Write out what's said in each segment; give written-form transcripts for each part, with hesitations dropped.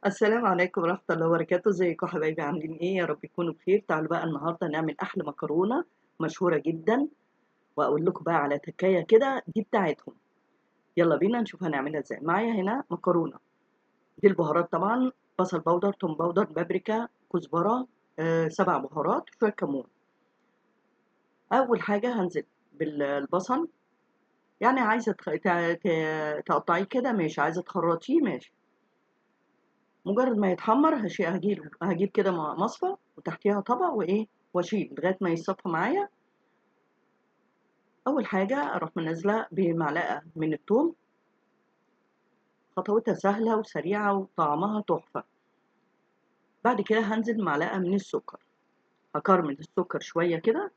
السلام عليكم ورحمة الله وبركاته. ازيكم حبايبي، عاملين ايه؟ يا رب تكونوا بخير. تعالوا بقى النهارده نعمل احلى مكرونة مشهورة جدا، واقول لكم بقى على تكاية كده دي بتاعتهم. يلا بينا نشوف هنعملها ازاي. معايا هنا مكرونة، دي البهارات طبعا، بصل powder، توم powder، بابريكا، كزبرة، 7 بهارات، وشوية كمون. اول حاجة هنزل بالبصل، يعني عايزة تقطعيه كده ماشي، عايزة تخرطيه ماشي. مجرد ما يتحمر هجيب كده مصفى وتحتيها طبق واشيل لغاية ما يتصفى معايا. أول حاجة أروح منزلة بمعلقة من الثوم، خطوتها سهلة وسريعة وطعمها تحفة. بعد كده هنزل معلقة من السكر، هكرمل السكر شوية كده،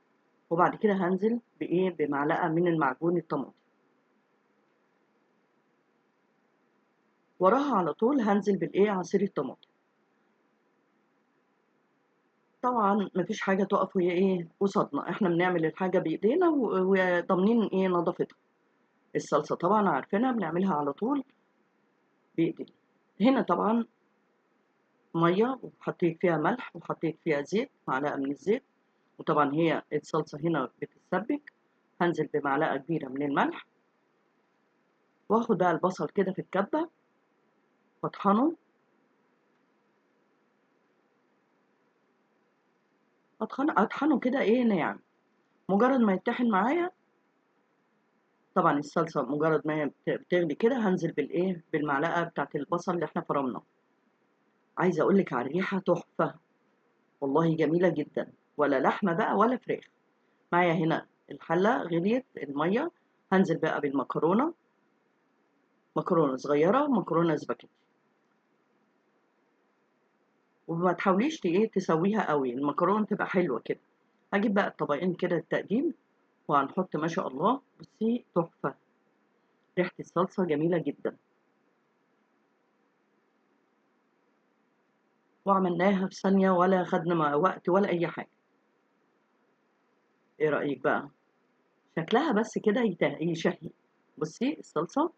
وبعد كده هنزل بمعلقة من المعجون الطماطم. وراها على طول هنزل عصير الطماطم. طبعا مفيش حاجة تقف وهي قصادنا، احنا بنعمل الحاجة بايدينا وضامنين نظافتها. الصلصة طبعا عارفينها بنعملها على طول بايدينا. هنا طبعا مية وحطيت فيها ملح وحطيت فيها زيت، معلقة من الزيت، وطبعا هي الصلصة هنا بتتسبك. هنزل بمعلقة كبيرة من الملح، واخد بقى البصل كده في الكبة واطحنه. اطحنه كده ناعم، مجرد ما يتطحن معايا. طبعا الصلصة مجرد ما هي بتغلي كده هنزل بالمعلقة بتاعت البصل اللي احنا فرمناه. عايزة اقولك على الريحة تحفة والله، جميلة جدا، ولا لحمة بقى ولا فراخ. معايا هنا الحلة غليت المية، هنزل بقى بالمكرونة، مكرونة صغيرة، مكرونة سباكيتي. وما تحاوليش تسويها قوي، المكرونة تبقى حلوة كده. هجيب بقى الطبقين كده التقديم، وهنحط ما شاء الله. بصي تحفة، ريحة الصلصة جميلة جدا، وعملناها في ثانية ولا خدنا وقت ولا أي حاجة. ايه رأيك بقى؟ شكلها بس كده يشهي. بصي الصلصة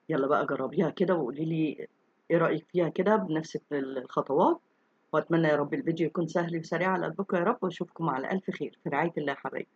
يلا بقى جربيها كده وقولي لي ايه رأيك فيها كده بنفس الخطوات. واتمنى يا رب الفيديو يكون سهل وسريع على قلبكم يا رب، واشوفكم على الف خير في رعاية الله يا حبايبي.